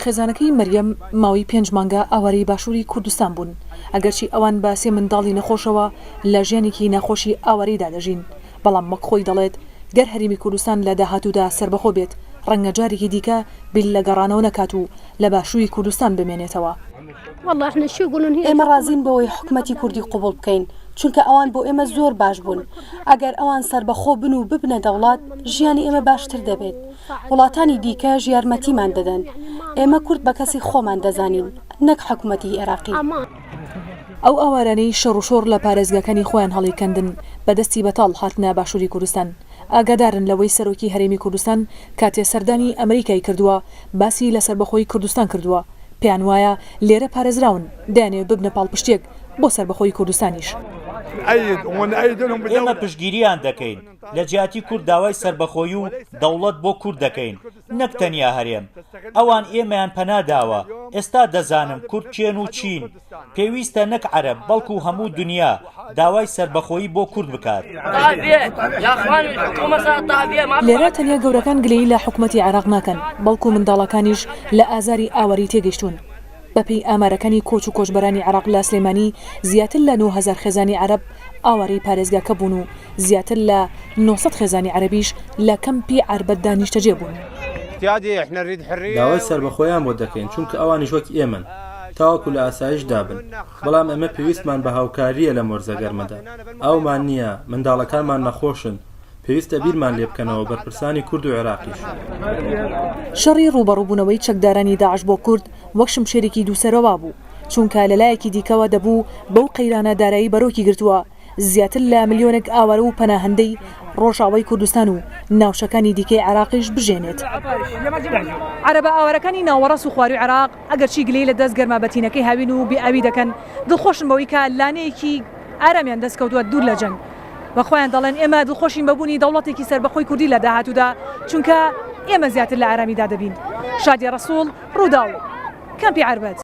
خێزانەکەی مەریەم ماوەی پێنج مانگە ئاوارەی باشووری کوردستان بوون، ئەگەرچی ئەوان بە سێ منداڵی نەخۆشەوە لە ژیانێکی ناخۆشی ئاوارەیدا دەژین، بەڵام وەک خۆی دەڵێت گەر هەرێمی کوردستان لە داهاتوودا سەربەخۆ بێت ڕەنگە جارێکی دیکە بیر لە گەڕانەوە نەکات و لە باشووری کوردستان بمێنێتەوە. ئێمە ڕازین بەوەی حکومەتی کوردی قبوڵ بکەین، چونکە ئەوان بۆ ئێمە زۆر باش بوون، ئەگەر ئەوان سەربەخۆ بن و ببنە دەوڵەت، ژیانی ئێمە باشتر دەبێت، وڵاتانی دیکەش یارمەتیمان دەدەن، ئێمە کورد بە کەسی خۆمان دەزانین نەک حکومەتی ئێراقی. ئەو ئاوارانەی شەڕوشۆڕ لە پارێزگاکانی خۆیان هەڵیکەندن، بە دەستی بەتاڵ هاتنە باشووری کوردستان، ئاگادارن لەوەی سەرۆکی هەرێمی کوردستان کاتێ سەردانی ئەمریکای کردووە، باسی لە سەربەخۆیی کوردستان کردووە، پێیان وایە لێرە پارێزراون، دەیانەوێت ببنە پاڵپشتێک بۆ سەربەخۆیی کوردستانیش. ئێمە پشتگیرییان دەکەین، لە جیاتی کورد داوای سەربەخۆیی و دەوڵەت بۆ کورد دەکەین، نەک تەنیا هەرێم. ئەوان ئێمەیان پەنا داوە، ئێستا دەزانن کورد کێن و چین. پێویستە نەک عەرەب بەڵکو هەموو دونیا داوای سەربەخۆیی بۆ کورد بکات. لێرە تەنیا گەورەکان گلەیی لە حکومەتی عێراق ناکەن، بەڵکو منداڵەکانیش لە ئازاری ئاوارەی تێگەیشتوون. بەپێی ئامارەکانی کۆچ و کۆچبەرانی عێراق لە سلێمانی زیاتر لە 9000 خێزانی عەرەب ئاوارەی پارێزگاکە بوون و زیاتر لە 900 خێزانی عەرەبیش لە کەمپی عەربەتدا نیشتەجێ بوون. داوای سەربەخۆیان بۆ دەکەین چونکە ئەوانیش وەک ئێمەن تاوەکو لە ئاسایشدا بن، بەڵام ئێمە پێویستمان بە هاوکارییە لەم وەرزە گەرمەدا، ئاومان نییە، منداڵەکانمان نەخۆشن، پێویستە بیرمان لێبکەنەوە بەرپرسانی کورد و عێراقیش. شەڕی ڕووبەڕووبوونەوەی چەکدارانی داعش بۆ کورد وەک شمشێرێکی دووسەرە وابوو، چونکە لەلایەکی دیکەوە دەبوو بەو قەیرانە دارایی بەرۆکی گرتووە زیاتر لە ملیۆنێک ئاوارە و پەناهەندەی ڕۆژئاوای کوردستان و ناوچەکانی دیکەی عێراقیش بژێنێت. عەرەبە ئاوارەکانی ناوەڕاست و خوارووی عێراق ئەگەرچی گلەیی لە دەست گەرما بەتینەکەی هاوین و بێ ئاوی دەکەن، دڵخۆشن بەوەی کە لانەیەکی ئارامیان دەستکەوتووە دوور لە جەنگ و خۆیان دەڵێن ئێمە دڵخۆشین بە بوونی دەوڵەتێکی سەربەخۆی کوردی لە داهاتوودا چونکە ئێمە زیاتر لە ئارامیدا دەبین. شادیە ڕەسوڵ، ڕووداو، کەمپی عەربەت.